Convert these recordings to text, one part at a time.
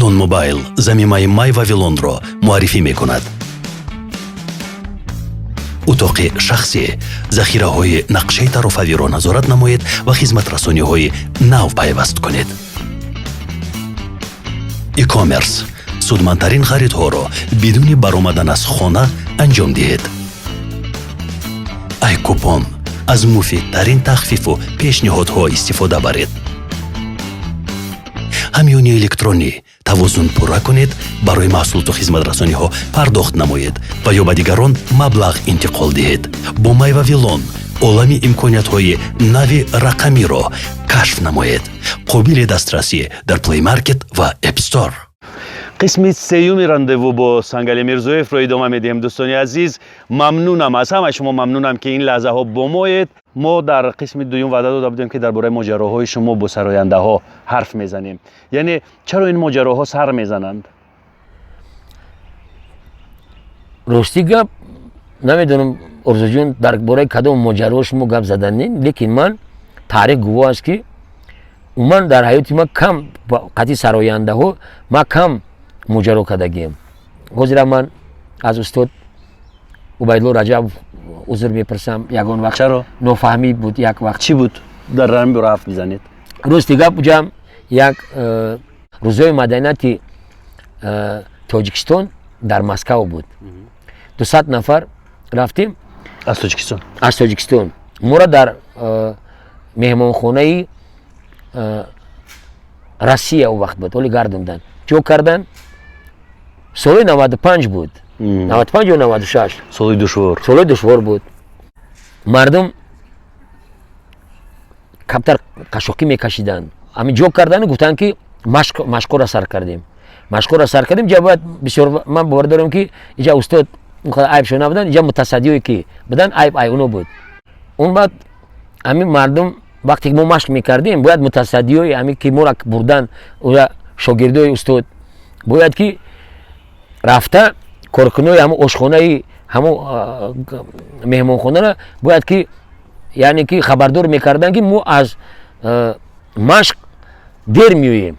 Вавилон Мобайл замимаи Май Вавилонро муаррифӣ мекунад. Утоқи шахсӣ, захираҳои нақшаи тарофавиро назорат намоед ва хизматрасониҳои нав пайваст кунед. E-commerce, судмандтарин харидҳоро бидуни баромадан аз хона анҷом диҳед. Айкупон, аз муфидтарин тахфифу пешниҳодҳо истифода баред. Ҳамёни электронӣ, тавозун пурра кунед, барои маҳсулоту хизматрасониҳо пардохт намоед ва ё ба дигарон маблағ интиқол диҳед. Бо Май Вавилон олами имкониятҳои нави рақамиро кашф намоед. Қобили дастрасӣ дар Play Market ва App Store. Қисми сеюми рандеву бо Сангали Мирзоевро идома медиҳем. Дӯстони азиз, мамнунам аз ҳамаи шумо, мамнунам, ки ин лаҳзаҳо бо моед. Мо дар қисми дуюм ваъда дода будем, ки дар бораи моҷароҳои шумо бо сарояндаҳо ҳарф мезанем. Яъне чаро ин моҷароҳо сар мезананд? Рости гап, намедонам, Орзуҷон, дар бораи кадом моҷароҳо шумо гап заданед, лекин ман, таърих гувоҳ аст, ки умуман дар ҳаёти ман кам қатъи сарояндаҳо ман кам моҷаро кардагием. Ҳозира ман аз устод Убайдулло Раҷабов узр мепурсам, ягон вақт Чаро? нофаҳмӣ буд як вақт. Чӣ буд? Дар ҳамин бора ҳарф мезанед. Рости гап, уҷам як рӯзҳои маданияти Тоҷикистон дар Москав буд. 200 нафар рафтем. Аз Тоҷикистон? Аз Тоҷикистон. Моро дар меҳмонхонаи Россия, он вақт буд, ҳоли гардондан, ҷо кардан. Соли 95 буд, 95 ё 96. Соли душвор. Соли душвор буд. Мардум камтар қашоқӣ мекашиданд. Ҳамин ҷо кардану гуфтанд, ки машқҳоро сар кардем, машқҳоро сар кардем. Ҷа бояд бисёр, ман бовар дорам, ки иҷа устод айбшо набуданд, иҷа мутасаддиое ки буданд, айб ай уно буд. Он баъд ҳамин мардум, вақте ки мо машқ мекардем, бояд мутасаддиои ҳамин ки моро бурдан, шогирдои устод, бояд ки рафта коркунои ҳамун ошхонаи ҳамун меҳмонхонара бояд ки, яъне ки хабардор мекарданд, ки мо аз машқ дер меоем.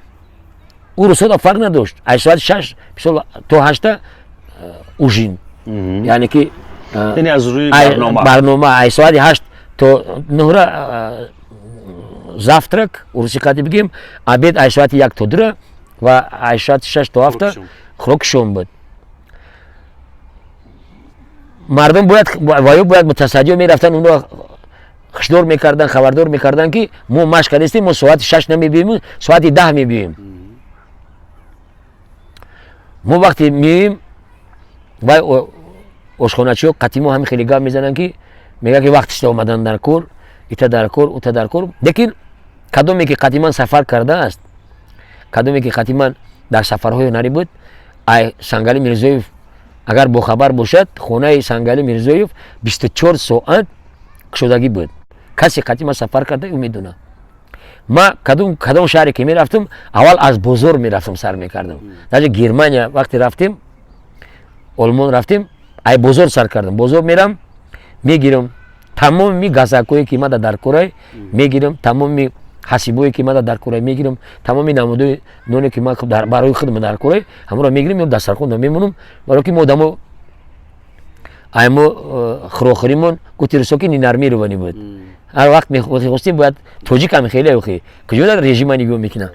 Ӯ рӯзҳода фарқ надошт, аз соати 6, мисол, то 8 ужин, яъне ки яъне аз рӯи барнома. Барнома аз соати 8 то 9-ра завтрак, урусӣ қати бигем, обед аз соати 1 то 2-ра ва аз соати 6 то 7 хӯроки шом буд. Мардум бояд ва ё бояд мутасаддиё мерафтанд, онро хушдор мекарданд, хабардор мекарданд, ки мо машқ кардастем, мо соати 6 намебиёем, соати 10 мебиёем. Мо вақте меоем, вай ошхоначиҳо қатъи мо ҳамин хеле гап мезананд, ки мегӯяд, ки вақтишта омадан дар кор, ита дар кор, ута дар кор. Лекин кадоме ки қатъи ман сафар кардааст, кадоме ки қатъи ман дар сафарҳои ҳунарӣ буд, ай Сангали Мирзоев агар бохабар бошад, хонаи Сангали Мирзоев 24 соат кушодагӣ буд. Касе қатъи ман сафар карда, ӯ медонад. Ма кадом шаҳре ки мерафтам, аввал аз бозор мерафтам, сар мекардам. Даже Германия вақте рафтем, Олмон рафтем, ай бозор сар кардам. Бозор мерам, мегирам тамоми газакҳое ки мада дар корай мегирам, тамоми ҳасибое ки мада дар корай мегирам, тамоми намудои ноне ки ман барои худам дар корай, ҳамонро мегирам, ё дастархонда мемонам, барои ки мо одамо ай мо хӯрохӯримон, гуфти русо, ки ненормированный буд. Ҳар вақт мехостем, бояд тоҷикам хеле охи куҷо дар режима нигоҳ мекунам.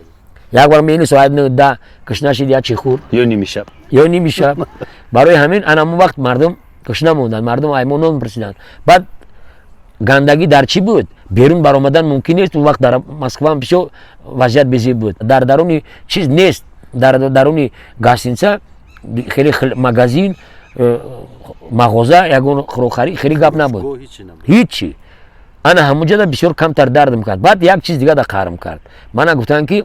Як бор меини соат 9-10 кушна шид, як чи хӯр. Ё нимишаб. Ё нимишаб. Барои ҳамин ана вақт мардум кушна монданд, мардум ай мо нон пурсиданд. Баъд гандагӣ дар чӣ буд? Берун баромадан мумкин нест. Он вақт дар Москваам бисёр вазъият безеб буд. Дар даруни чиз нест, дар даруни гостиница хеле магазин, мағоза, ягон хӯрокхарӣ, хеле гап набуд, ҳичи. Ана ҳамунҷода бисёр камтар дардм кард. Баъд як чиз дига да қарм кард. Мана гуфтанд, ки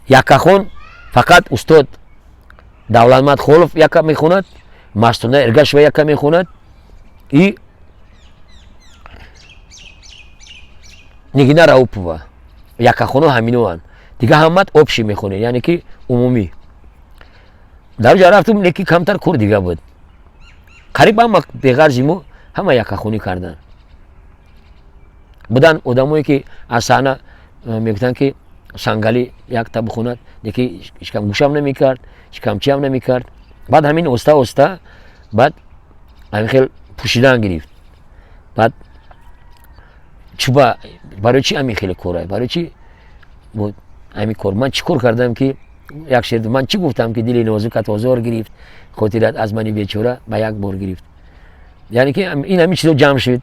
яккахон фақат устод Давлатмад Холов якка мехонад, Мастуна Эргашева якка мехонад и Нигина Раупова. Яккахоно ҳаминоанд, дига ҳамат общий мехонед, яъне ки умумӣ. Дар ҷа рафтум, лекин камтар кор дига буд. Қариб ҳама беғарзи мо ҳама яккахонӣ карданд. Буданд одамое, ки аз саҳна мегуфтанд, ки Сангалӣ якта бихонад, леки ҳечкам гӯшам намекард, ҳечкам чиам намекард. Баъд ҳамин оста оста, баъд ҳамин хел пӯшидан гирифт. Баъд чуба, барои чи ҳамин хеле кора, барои чи ҳамин кор? Ман чӣ кор кардам, ки як шер, ман чӣ гуфтам, ки дили нозукат озор гирифт, хотират аз мани бечора ба як бор гирифт? Яъне ки ин ҳамин чизо ҷамъ шуд,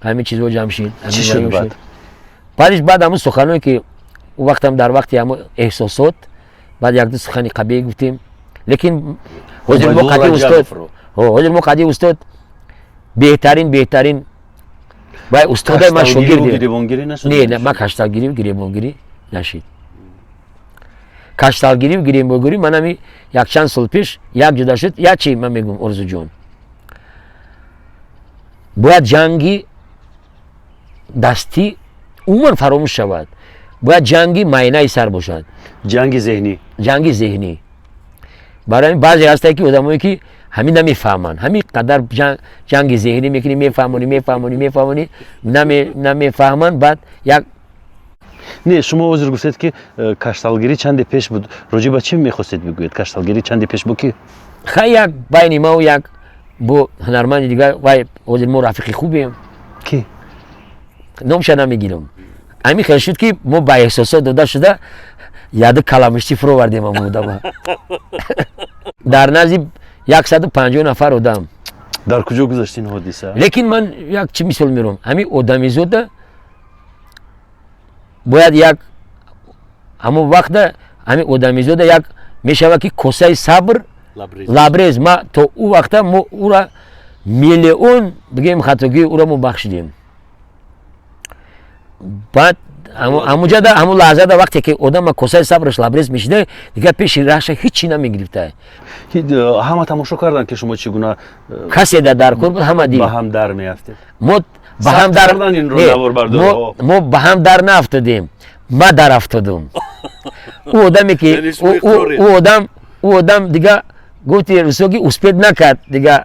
ҳамин чизо ҷамъ шуд. Чӣ шуд баъд? Баъдиш, баъд ҳамун суханое, ки ӯ вақтам дар вақти ҳамун эҳсосот, баъд якду сухани қабеҳ гуфтем. Лекин ҳозир мо қади устод, ҳозир мо қади устод беҳтарин, беҳтарин вай устодай, ман шогирдем. Не, ман кашталгирӣ, гиребонгирӣ нашид. Кашталгирӣ, гиребонгирӣ ман ҳами якчанд сол пеш як ҷуда шуд. Як чи ман мегӯм, Орзуҷон, бояд ҷанги дастӣ умуман фаромӯш шавад, бояд ҷанги майнаи сар бошад. Ҷанги зеҳнӣ. Ҷанги зеҳнӣ. Барои баъзе ҳастае, ки одамое, ки ҳамин намефаҳманд, ҳамин қадар ҷанги зеҳнӣ мекунӣ, мефаҳмонӣ, мефаҳмонӣ, мефаҳмонӣ, намефаҳманд. Баъд як Не, шумо ҳозир гуфтед, ки кашталгирӣ чанде пеш буд. Роҷеъ ба чӣ мехостед бигӯед? Кашталгирӣ чанде пеш буд, ки? Хай, як байни мау як бо ҳунарманди дигар, вай ҳозир мо рафиқи хубем. Ки? Номша намегирам. Ҳамин хел шуд, ки мо ба эҳсосот дода шуда, яду каламиштӣ фуровардем ҳамон одама дар назди 150 нафар одам. Дар куҷо гузашт ин ҳодиса? Лекин ман як чӣ мисол мерам: ҳамин одамизода бояд як ҳамон вақта, ҳамин одамизода як мешавад, ки косаи сабр лабрез. Ма то ӯ вақта мо ӯра миллион бигем хатогии ӯра мо бахшидем. Баъд ҳамуҷада, ҳамун лаҳзада, вақте ки одама косаи сабраш лабрез мешида, дигар пеши раҳша ҳеҷ чӣ намегирифта. Ҳама тамошо карданд, ки шумо чӣ гуна Касе дар кор буд, ҳама дид. Ба ҳам дар меафтед. Мо ба ҳам дар мо ба ҳам дар наафтодем, ма дар афтодум. Ӯ одаме, ки ӯ одам дига гуфти русоги успеть накард, дига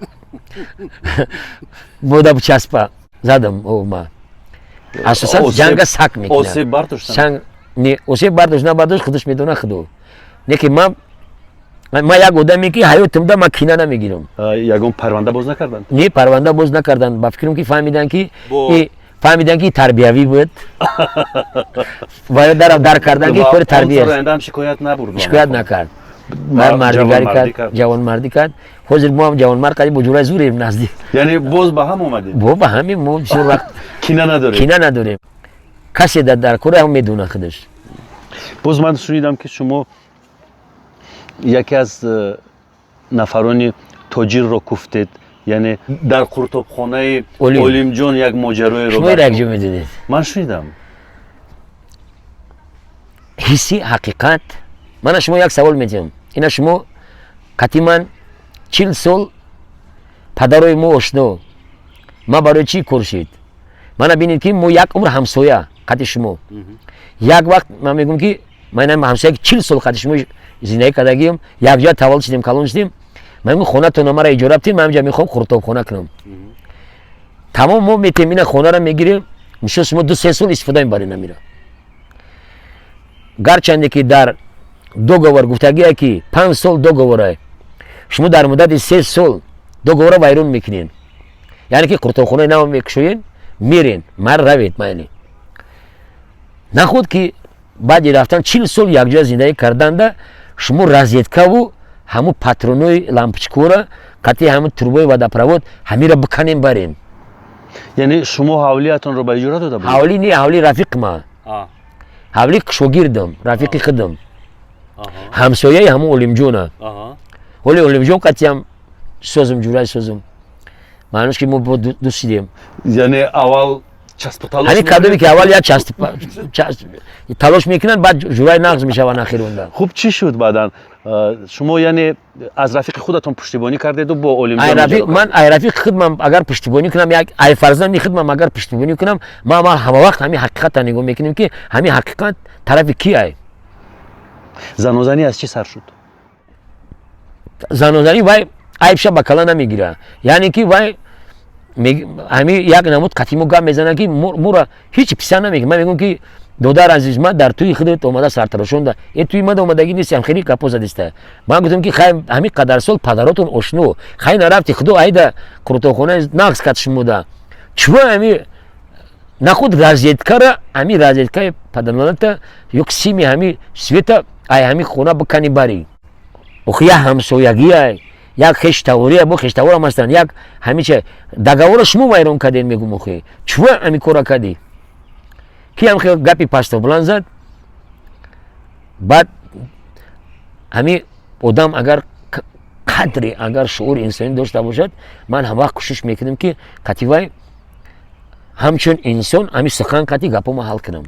мода часпа задам ма. Асосан ҷанга сак мекунад. Не, осеб бардошт, набардошт, худаш медонад, худо. Не ки ман як одаме, ки ҳаётимда ман кина намегирам. Ягон парванда боз накарданд? Не, парванда боз накарданд. Ба фикрам, ки фаҳмиданд, ки тарбиявӣ буд ва дар кардан, ки кори тарбия. Шикоят набурд? Шикоят накард, мардигарӣ кард, ҷавонмардӣ кард. Ҳозир мо ҳам ҷавонмард кардем, бо ҷураи зурем наздик. Яъне боз ба ҳам омадед? Бо ба ҳамин мо бисёр вақт. Кина надорем. Кина надорем. Касе дар кора ҳам медонад худаш. Боз ман шунидам, ки шумо яке аз нафарони тоҷирро куфтед, яъне дар қуртобхонаи Олимҷон як моҷароеро. Шумо якҷо медонед. Ман шунидам. Ҳисси ҳақиқат. Мана, шумо як савол медиҳам. Ина шумо қати ман 40 сол, падарои мо ошно. Ман барои чӣ кор шид? Мана бинед, ки мо як умр ҳамсоя қати шумо. Як вақт ман мегӯм, ки ман ҳамсоя, ки 40 сол қати шумо зиндагӣ кардагиам, якҷоя таваллуд шудем, калон шудем. Ман мегӯм, хонатона мара иҷора битед, ман ҳамҷа мехоҳам қуртобхона кунам. Тамом, мо метем, ина хонаро мегирем, мишо шумо 2-3 сол истифода мебарем. Амира гарчанде ки дар договор гуфтагие, ки 5 сол договора, шумо дар муддати 3 сол договора вайрон мекунед, яъне ки қуртобхонаи нав мекушоен, мерен, мар равед. Майли, нахуд ки баъди рафтан, 40 сол якҷоя зиндагӣ карданда, шумо розеткаву ҳамун патронои лампочкора қатъи ҳамун трубои водопровод ҳамира биканем, барем. Яъне шумо ҳавлиятонро ба иҷора дода будед? Ҳавли не, ҳавли рафиқ ма, ҳавли шогирдам, рафиқи худам, ҳамсояи ҳамун Олимҷона. Ҳоли Олимҷон қатъиам созум, ҷурай созум, маънош ки мо бо дӯст шидем. Яъне аввал часпу талош. Ҳамин кадоме ки аввал як часп талош мекунанд, баъд ҷурай нағз мешаванд ахиронда. Хуб, чӣ шуд баъдан? Шумо яъне аз рафиқи худатон пуштибонӣ кардеду бо Олимҷон? Ман ай рафиқи худмам агар пуштибонӣ кунам, як ай фарзанди худмам агар пуштибонӣ кунам, ман ҳама вақт ҳамин ҳақиқатро нигоҳ мекунем, ки ҳамин ҳақиқат тарафи ки ай. Занозанӣ аз чӣ сар шуд? Занозанӣ, вай айбша ба кала намегира, яъне ки вай ҳамин як намуд қатимо гап мезанад, ки мура ҳеҷ писанд намекунад. Ман мегӯям, ки Додар азиз, ман дар тӯи худат омада сартарошонда, э, тӯи ман омадагӣ нестам, хеле гапо задиста. Ман гуфтам, ки хай, ҳамин қадар сол падаротон ошно, хай, нарафти, худо айда қурутохона нақс кард шумода. Чӯ ҳами нахуд розеткара, ҳами розеткаи паданоната ё сими ҳами света ай ҳами хона бикани барӣ? Охи, як ҳамсоягиай, як хештавория, бо хештаворам ҳастанд, як ҳамича договора шумо вайрон кардем. Мегум, охи, чӯ ҳами кора кардӣ? Ки ҳам хел гапи пасту баланд зад. Баъд ҳами одам агар қадре агар шуури инсонӣ дошта бошад, ман ҳамвақт кӯшиш мекунам, ки қативай ҳамчун инсон ҳами сухан қати гапома ҳал кунам.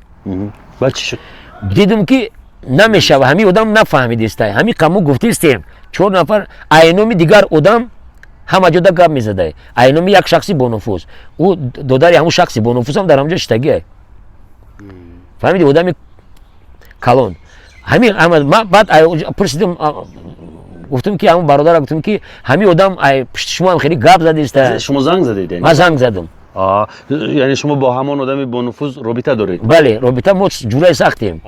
Баъд чӣ шуд? Дидум, ки намешава, ҳами одам нафаҳмидистай. Ҳами қамо гуфтистем, чор нафар айноми дигар одам ҳама ҷода гап мезадай, айноми як шахси бонуфуз. Ӯ додари ҳамун шахси бонуфузам дар ҳамҷо шитагиай, фаҳмиди, одами калон. Ҳамин баъд пурсидим, гуфтум, ки ҳамун бародара гуфтум, ки ҳамин одам пушти шумо ҳам хеле гап задиста. Шумо занг задед? Ман занг задам. Яъне шумо бо ҳамон одами бонуфуз робита доред? Бале, робита, мо ҷураи сахтем.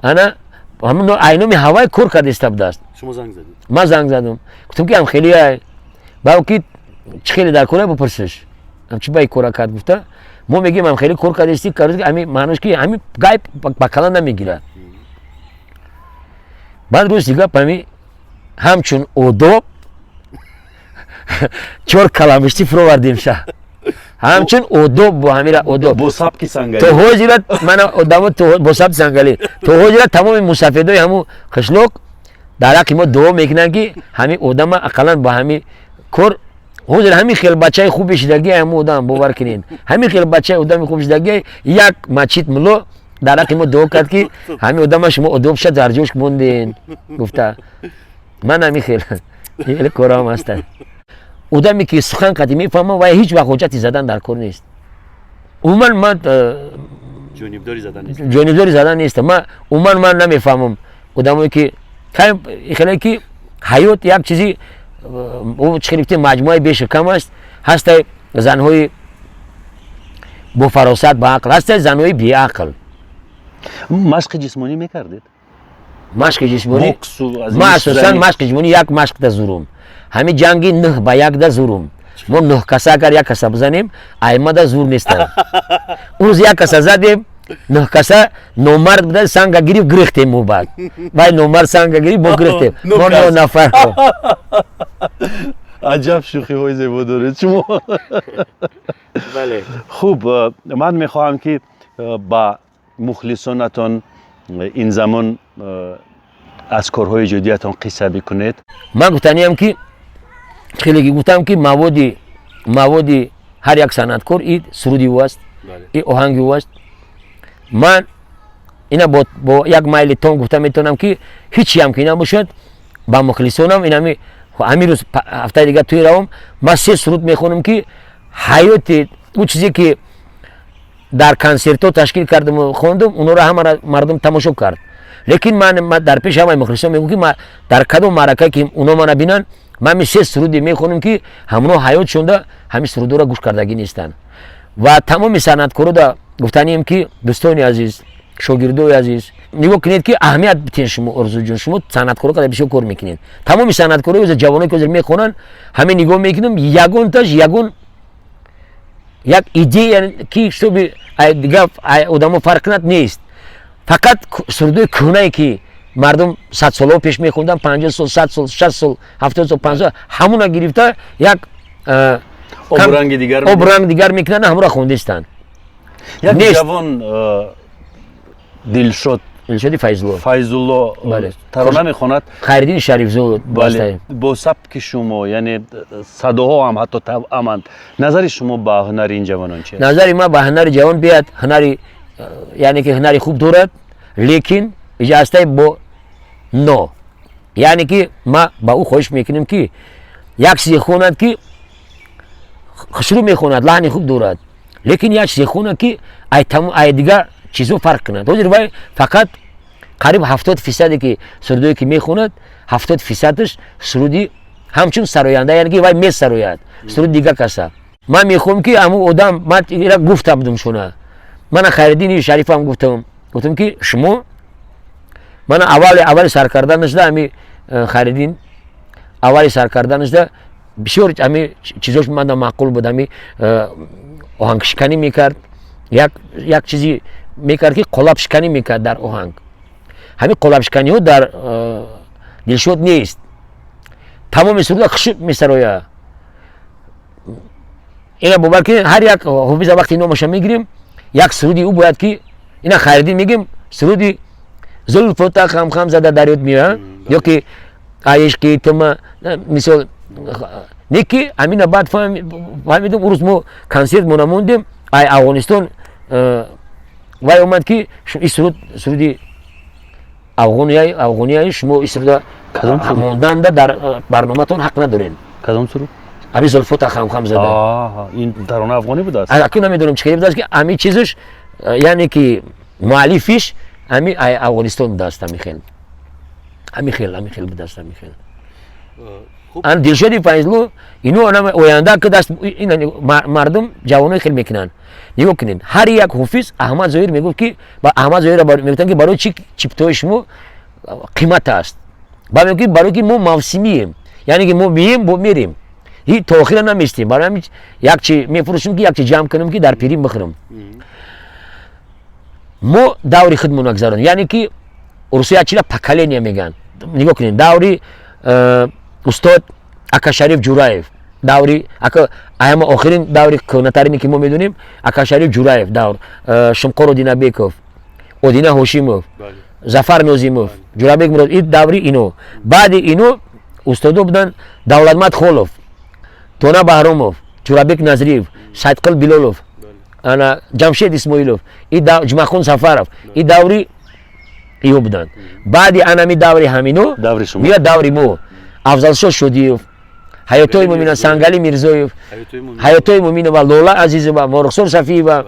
Ана ҳамун айноми ҳавай кор кардиста будааст. Шумо занг задед? Ман занг задам, гуфтум, ки ҳам хеле баъд ки чӣ хеле дар кора бипурсиш, чӣ ба кора кард, гуфта. Мо мегӯем, ҳам хеле кор кардисти, ҳами маънош ки ҳами гайб ба кала намегирад. Баъд рӯзи гап ҳами ҳамчун одоб чор каламишти фуровардем ша, ҳамчун одоб, бо ҳамира одоб. Бо сабки сангалӣ. То ҳозира мана одамо бо сабки сангалӣ, то ҳозира тамоми мусафедои ҳамун қишлоқ дар ҳаққи мо дуо мекунанд, ки ҳамин одама ақаллан ба ҳамин кор. Ҳозир ҳамин хел бачаи хуби шидагӣ ҳамун одам, бовар кунед, ҳамин хел бачаи одами хуб шидагӣ. Як мачид мулло дар ҳаққи мо дуо кард, ки ҳамин одама шумо одоб ша дар ҷош монден, гуфта. Ман ҳамин хел корам ҳастанд. Одаме ки сухан қати мефаҳмам, вай ҳеҷ вақт ҳоҷати задан дар кор нест. Умуман ман ҷонибдори задан нест. Ҷонибдори задан нестам ман. Умуман ман намефаҳмам одамое ки хеле ки ҳаёт як чизи чӣ хеле гуфтем, маҷмӯаи бешу кам аст. Ҳастай занҳои бофаросат, баақл, ҳастай занҳои беақл. Машқи ҷисмонӣ мекардед? Машқи ҷисмонӣ, ман асосан машқи ҷисмонӣ як машқда зурум, ҳамин ҷанги 9 ба 1-да зурум. Мо нӯҳ каса агар як каса бизанем, аймада зур нестам. Он рӯз як каса задем, нӯҳ каса номард буда, санга гирифт, гирифтем мо. Баъд вай номард санга гирифт, мо гирифтем, мо нӯҳ нафар. Аҷаб шӯхиҳои зебо доред шумо. Хуб, ман мехоҳам, ки ба мухлисонатон ин замон аз корҳои ҷудиятон қисса бикунед. Ман гуфтаниям, ки хеле ки гуфтам, ки маводи ҳар як санъаткор и суруди ӯ аст, и оҳанги ӯ аст. Ман ина бо як майли тон гуфта метавонам, ки ҳичиам ки набошад, ба мухлисонам инами ҳамин рӯз, ҳафтаи дигар тӯи равам, ман се суруд мехонам, ки ҳаёти ӯ чизе ки дар консертҳо ташкил кардам, хондум, онҳоро ҳамаро мардум тамошо кард. Лекин ман дар пеши ҳамаи мухлисон мегӯм, ки дар кадом маъракае ки онҳо мана бинанд, ман ми се суруде мехонам, ки ҳамоно ҳаётшонда ҳамин сурудҳоро гӯш кардагӣ нестанд. Ва тамоми санъаткорода гуфтанием, ки дӯстони азиз, шогирдои азиз, нигоҳ кунед, ки аҳамият битен. Шумо, Орзуҷон, шумо санъаткоро қадар бисёр кор мекунед. Тамоми санъаткорои ҷавоное ки ҳозир мехонанд, ҳамин нигоҳ мекунам, ягонташ ягон як идея ки чтобы дигар одамо фарқ кунад, нест. Фақат сурудои кӯҳнае, ки мардум 100 солҳо пеш мехонданд, 50 сол, 100 сол, 60 сол, 70 сол, 50 сол, ҳамуна гирифта як обранги дигар. Обранг дигар мекунанд, ҳамура хондистанд. Як ҷавон, Дилшод. Дилшоди Файзулло. Файзулло тарона мехонад. Хайриддини Шарифзод. Бале, бо сабки шумо, яъне садоҳо ҳам ҳатто тавъаманд. Назари шумо ба ҳунари ин ҷавонон чи? Назари ман ба ҳунари ҷавон бияд, ҳунари, яъне ки ҳунари хуб дорад, лекин иҷа бо но, яъне ки ма ба ӯ хоҳиш мекунем, ки як чизе хонад, ки хушрӯ мехонад, лаҳни хуб дорад, лекин як чизе хонад, ки ай дигар чизо фарқ кунад. Ҳозир вай фақат қариб 70 фисаде ки сурудое ки мехонад, 70 фисадаш суруди ҳамчун сароянда, яъне ки вай месарояд суруди дигар каса. Ман мехоҳам, ки ҳамун одам, ман ира гуфта будум шуна, мана Хайриддини Шарифам гуфтам. Гуфтам, ки шумо мана аввали сар карданашда, ами Хайриддин аввали сар карданашда бисёр ами чизош манда маъқул буд. Ами оҳангшиканӣ мекард, як чизи мекард, ки қолабшиканӣ мекард дар оҳанг. Ҳамин қолабшиканиҳо дар Дилшод нест. Тамоми суруда хушук месароя. Ина бовар кунед, ҳар як ҳофиза вақти номаша мегирем, як суруди ӯ бояд, ки ина Хайриддин мегем, суруди «Зулфута хам-хам зада дар ёд меоя» ё ки «Ишқи тума», мисол. Не ки ҳамина баъд фаҳмидум. Ӯ рӯз мо консерт мо намондем, ай Афғонистон вай омад, ки ин суруд суруди афғония, шумо ин суруда монданда дар барноматон ҳақ надоред. Кадом суруд? Ами «Зулфута хам-хам зада». Ин тарона афғонӣ будааст? Аку намедонам, чӣ хеле будааст, ки ами чизаш, яъне ки муаллифиш ами Афғонистон будааст. Ами хел будааст, ами хел. Ан Дилшоди Файзлу ино оянда ки даст мардум, ҷавонои хел мекунанд. Нигоҳ кунед, ҳар як ҳофиз, Аҳмад Зоҳир мегуфт, ки Аҳмад Зоҳир мегуфтанд, ки барои чӣ чиптои шумо қимат аст? Ба мегӯяд, ки барои ки мо мавсимием, яъне ки мо мием, бо мерем, то охира наместем. Барои ҳамин як чи мефурӯшем, ки як чи ҷамъ кунем, ки дар пирӣ бихӯрем. Мо даври худмон гузаронем, яъне ки русия чира поколения мегӯянд. Нигоҳ кунед, даври устод Акашариф Ҷураев, даври ама охирин даври кӯҳнатарине, ки мо медонем, Акашариф Ҷураев давр, Шумқор Одинабеков, Одина Ҳошимов, Зафар Нозимов, Ҷурабек Мурод, ин даври ино. Баъди ино устодо буданд: Давлатмад Холов, Тона Баҳромов, Ҷурабек Назриев, Саидқул Билолов, ана Ҷамшед Исмоилов, Ҷумахон Сафаров. Ин даври иҳо буданд. Баъди анами даври ҳамино меяд даври мо: Афзалшо Шодиев, Ҳаётои Мумина, Сангали Мирзоев, Ҳаётои Муминова, Лола Азизова, Морухсор Сафиева,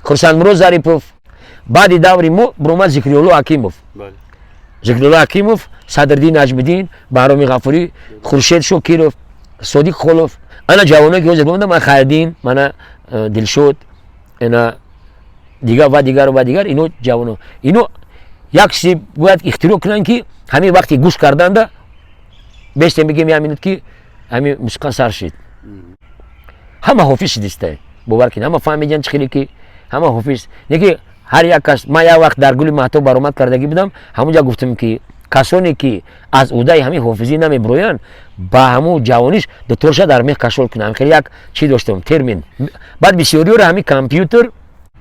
Хурсандмурод Зарипов. Баъди даври мо буромад Зикриёлло Ҳакимов, Зикрулло Ҳакимов, Садриддин Наҷмиддин, Баҳроми Ғафурӣ, Хуршед Шокиров, Содиқ Холов. Ана ҷавоное, ки ҳозир бомада, ман Хайриддин, мана Дилшод, ина дигар ва дигар ва дигар. Ино ҷавоно, ино як чизе бояд ихтироъ кунанд, ки ҳамин вақти гӯш карданда бестем, бигем як минут, ки ҳамин мусиқа сар шид, ҳама ҳофиз шидиста. Бовар кунед, ҳама фаҳмидиян, чӣ хеле ки ҳама ҳофиз не, ки ҳар як кас. Ман як вақт дар Гули Маҳтоб баромад кардагӣ будам, ҳамунҷа гуфтам, ки касоне ки аз уҳдаи ҳамин ҳофизӣ намебироянд, ба ҳамун ҷавониш дуторша дар мех кашол кунанд. Хеле як чӣ доштам, термин. Баъд бисёриёро ҳамин компютер,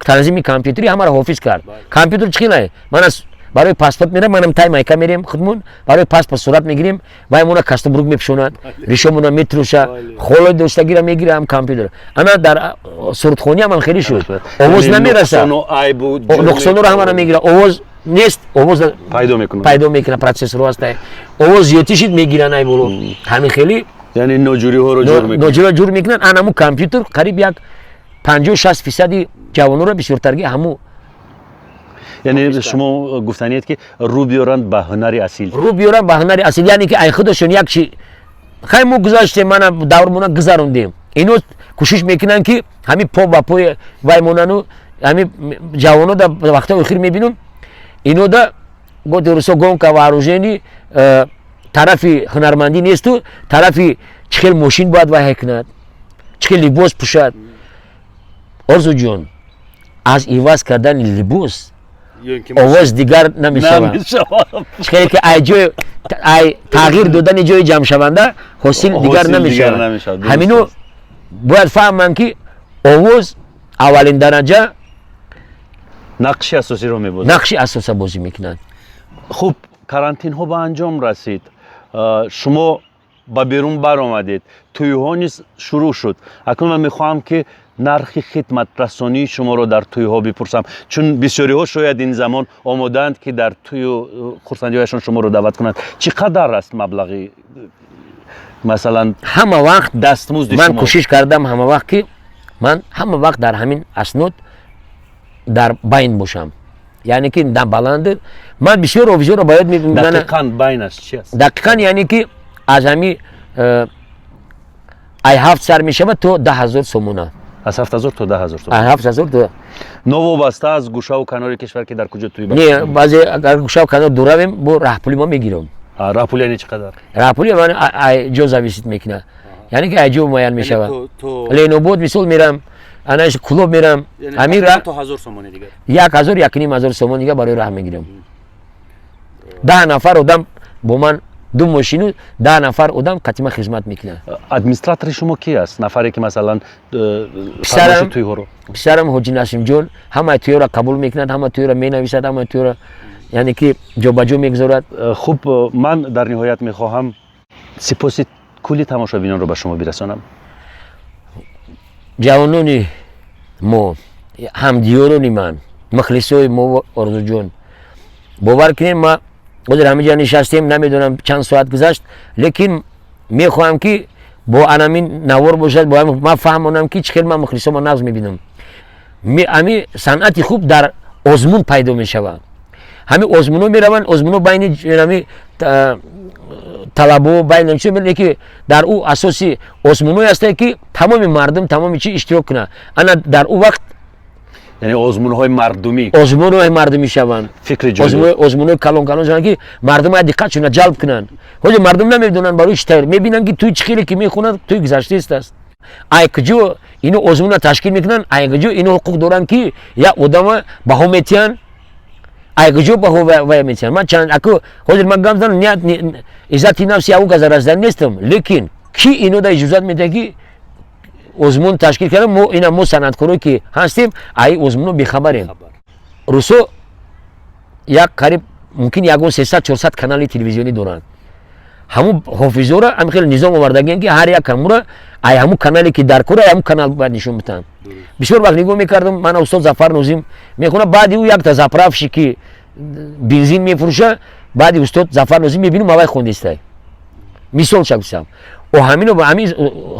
танзими компютерӣ ҳамаро ҳофиз кард. Компютер чӣ хелае? Ман аз барои паспорт мерам, манам тай майка мерем, худмон барои паспорт сурат мегирем, вай мона кастубрук мепӯшонад, ришомона метруша, холои доштагира мегира ҳам компютер. Ана дар сурудхонӣ ҳам хеле шуд, овоз намераса, нуқсонуро ҳамаро мегира. Овоз нест, овоз пайдо мекунад. Пайдо мекунад, процессорро ҳаста. Овоз зиёдтӣ шид, мегиранд ай боло, ҳамин хеле. Яъне ноҷӯриҳоро ҷур мекунад. Ноҷӯриҳоро ҷур мекунанд. Ана ҳамун компютер қариб як 50-60 фисади ҷавононро бисёртарги ҳамун. Яъне шумо гуфтаниед, ки рӯ биёранд ба ҳунари асил. Рӯ биёранд ба ҳунари асил, яъне ки ай худашон як чи. Хай, мо гузаштем, мана даврмона гузарондем. Ино кӯшиш мекунанд, ки ҳамин по ба пои вай монану ҳамин ҷавоно. Да вақтҳои охир мебинам, ино да готи русо гонка вооружений, тарафи ҳунармандӣ несту, тарафи чӣ хел мошин бояд вайҳай кунад, чӣ хел либос пӯшад. Орзуҷон, аз иваз кардани либос овоз дигар намешавад. Чӣ хеле ки ай ҷои ай тағйир додани ҷои ҷамъшаванда ҳосил дигар намешавад. Ҳамино бояд фаҳманд, ки овоз аввалин дараҷа нақши асосиро мебозад. Нақши асоса бозӣ мекунад. Хуб, карантинҳо ба анҷом расид, шумо ба берун баромадед, тӯйҳо низ шурӯъ шуд. Акнун ман мехоҳам, ки нархи хидматрасонии шуморо дар тӯйҳо бипурсам, чун бисёриҳо шояд ин замон омодаанд, ки дар тӯю хурсандиҳояшон шуморо даъват кунанд. Чӣ қадар аст маблағи, масалан, ҳама вақт дастмузди ман шумо? Кӯшиш кардам ҳама вақт, ки ман ҳама вақт дар ҳамин аснод дар байн бошам, яъне ки на баланд. Ман бисёр офисёро ба ёд Дақиқан байнаш чи аст? Дақиқан, яъне ки аз ҳами ай 7 сар мешавад то 10 000 сомона. Аз 7000 то 10 000 сомон. Аз 7000 то. Новобаста аз гӯшаву канори кишвар, ки дар куҷо тӯй Не, баъзе агар гӯшаву канор дур равем, бо раҳпули мо мегирам. Раҳпул яъне чӣ қадар? Раҳпули ман ҷо зависит мекунад, яъне ки ай ҷо муайян мешавад. Ленобод мисол мерам, анаш Кулоб мерам, ҳамин ра то 1000 сомони дигар. 1000, 1500 сомон дигар барои раҳ мегирам. 10 нафар одам бо ман, ду мошину 10 нафар одам қатима хизмат мекунад. Администратори шумо ки аст? Нафаре ки, масалан, Писарам. тӯйҳоро? Писарам Ҳоҷи Насимҷон ҳамаи тӯйҳоро қабул мекунад, ҳамаи тӯйҳоро менависад, ҳамаи тӯйҳоро, яъне ки ҷобаҷо мегузорад. Хуб, ман дар ниҳоят мехоҳам сипоси кулли тамошобинонро ба шумо бирасонам. Ҷавонони мо, ҳамдиёрони ман, мухлисои мо, Орзуҷон, бовар кунед, ма ҳозир ҳаминҷа нишастем, намедонам чанд соат гузашт, лекин мехоҳам, ки бо анамин навор бошад, бо ман фаҳмонам, ки чӣ хел ман мухлисома нағз мебинам. Ҳами санъати хуб дар озмун пайдо мешавад. Ҳами озмунҳо мераванд, озмунҳо байни ҳами талабо, байни ки дар ӯ асоси озмунҳое ҳастанд, ки тамоми мардум, тамоми чи иштирок кунад. Ана дар ӯ вақт Яъне озмунҳои мардумӣ. Озмунҳои мардумӣ шаванд. Фикри ҷолиб. Озмунҳои калон калон шаванд, ки мардум диққатшона ҷалб кунанд. Ҳозир мардум намедонанд барои чӣ тайёр, мебинанд, ки туй чӣ хеле ки мехонанд, туй гузаштаист аст. Ай куҷо ино озмуна ташкил мекунанд? Ай куҷо ино ҳуқуқ доранд, ки як одама баҳо метиҳанд? Ай куҷо баҳо вая метиҳанд? Ман чанд аку ҳозир ман гап занам, ният иззати нафси ягон каса расидан нестам, лекин ки ино да иҷозат медиҳад, ки озмун ташкил кардам? Мо ина, мо санъаткоро ки ҳастем, ай озмуно бехабарем. Русо як қариб мумкин ягон 300-400 канали телевизионӣ доранд. Ҳамун ҳофизора ҳам хеле низом овардагиан, ки ҳар як ҳамура ай ҳамун канале ки дар кора, ҳамун канал бояд нишон бидиҳанд. Бисёр вақт нигоҳ мекардам, мана устод Зафар Нозим мехона, баъди ӯ якта заправщик, ки бензин мефурӯша, баъди устод Зафар Нозим мебинам, авай хондистай. Мисол шагусам, о ҳамино ҳамин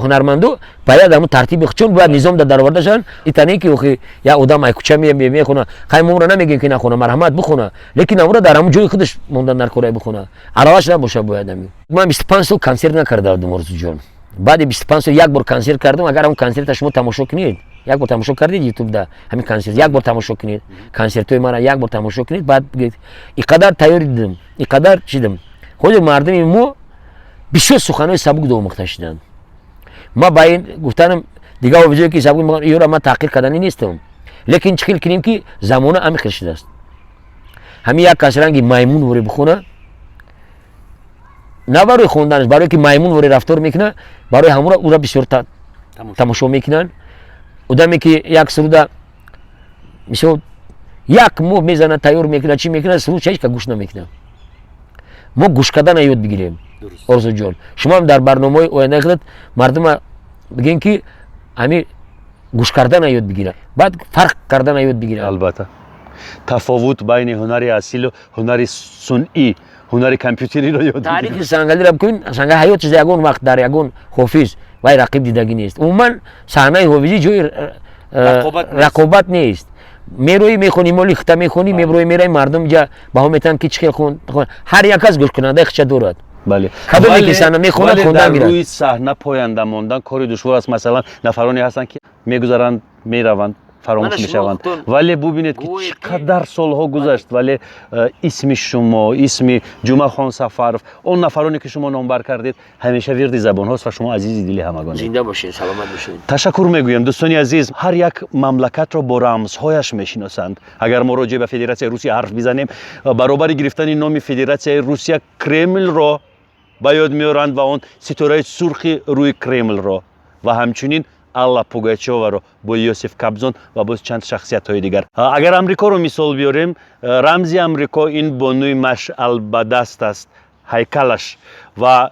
ҳунармандо бояд ҳамун тартиби чун бояд низом да дароварда шаванд. Итане ки охи як одам ай кӯча мехона, хай мо умра намегем, ки нахона, марҳамат, бихона, лекин амура дар ҳамун ҷои худаш мондан дар корай, бихона, араваш набоша бояд. Ҳамин ман 25 сол консерт накарда будам, Орзуҷон. Баъди 25 сол як бор консерт кардам. Агар ҳамун консерта шумо тамошо кунед, як бор тамошо кардед, ютубда ҳамин консерт, як бор тамошо кунед, консертҳои мара як бор тамошо кунед, баъд бигӯед: и қадар тайёрӣ дидам, и қадар чидам. Ҳозир мардуми мо бисёр суханҳои сабук омӯхта шуданд. Ма ба ин гуфтанам дигар овизое ки сабук, ёра ман таҳқир карданӣ нестам, лекин чӣ хел кунем, ки замона ҳамин хел шудааст. Ҳамин як кас ранги маймун воре бихона, на барои хонданаш, барое ки маймун воре рафтор мекунад, барои ҳамура ура бисёр тамошо мекунанд. Одаме ки як суруда мисол як моҳ мезанад, тайёр мекунад, чӣ мекунад, суруд ҳеҷ ка гӯш намекунад. Мо гӯш кардана ёд бигирем. Орзуҷон, шумо ҳам дар барномаҳои ояндаи худат мардума бигем, ки ҳами гӯш кардана ёд бигирад, баъд фарқ кардана ёд бигирад. Албатта, тафовут байни ҳунари асилу ҳунари сунъӣ, ҳунари компютериро ёд. Таърихи Сангалиро бикунед, Сангали ҳаёт чиза ягон вақт дар ягон ҳофиз вай рақиб дидагӣ нест. Умуман саҳнаи ҳофизӣ ҷои рақобат нест. Мероӣ, мехонӣ, моли хита мехонӣ, меброӣ, мераи, мардум ҷа баҳо метаванд, ки чӣ хел хон. Ҳар як кас гӯшкунандаи хича дорад. Бале. Кадоме ки саҳна мехонад, хондан гирад. Рӯи саҳна поянда мондан кори душвор аст. Масалан, нафароне ҳастанд, ки мегузаранд, мераванд, фаромӯш мешаванд, вале бубинед, ки чӣ қадар солҳо гузашт, вале исми шумо, исми Ҷумъахон Сафаров, он нафароне ки шумо номбар кардед, ҳамеша вирди забонҳост ва шумо азизи дили ҳамагонед. Зинда бошед, саломат бошед. Ташаккур мегӯем. Дӯстони азиз, ҳар як мамлакатро бо рамзҳояш мешиносанд. Агар мо роҷеъ ба Федератсияи Русия ҳарф бизанем, баробари гирифтани номи Федератсияи Русия Кремлро ба ёд меоранд ва он ситораи сурхи рӯи Кремлро ва ҳамчунин Алла Пугачоваро бо Иосиф Кобзон ва боз чанд шахсиятҳои дигар. Агар Амрикоро мисол биёрем, рамзи Амрико ин бонуи машъалбадаст аст, ҳайкалаш, ва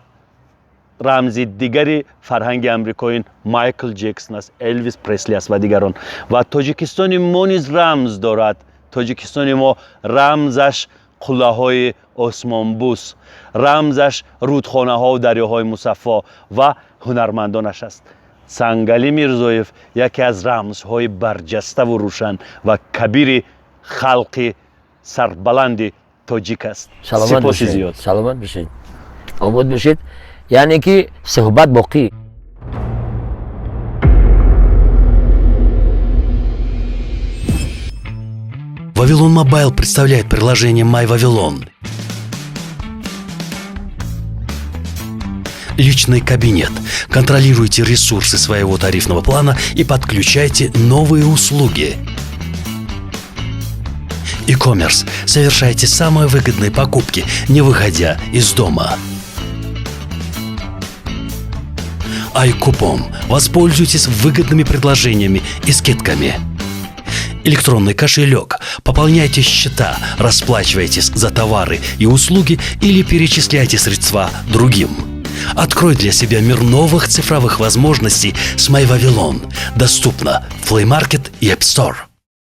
рамзи дигари фарҳанги Амрико ин Майкл Ҷексон аст, Элвис Пресли аст ва дигарон. Ва Тоҷикистони мо низ рамз дорад. Тоҷикистони мо рамзаш қуллаҳои осмонбӯс, рамзаш рӯдхонаҳову дарёҳои мусаффо ва ҳунармандонаш аст. Сангалӣ Мирзоев яке аз рамзҳои барҷаставу рӯшан ва кабири халқи сарбаланди тоҷик аст. Сипоси зиёд. Саломат бошед, обод бошед, яъне ки суҳбат боқӣ. Вавилон Мобайл представляет приложение My Вавилон. Личный кабинет. Контролируйте ресурсы своего тарифного плана и подключайте новые услуги. E-commerce. Совершайте самые выгодные покупки, не выходя из дома. iКупон. Воспользуйтесь выгодными предложениями и скидками. Электронный кошелек. Пополняйте счета, расплачивайтесь за товары и услуги или перечисляйте средства другим. Открой для себя мир новых цифровых возможностей с MyVavilon. Доступно в Play Market и App Store.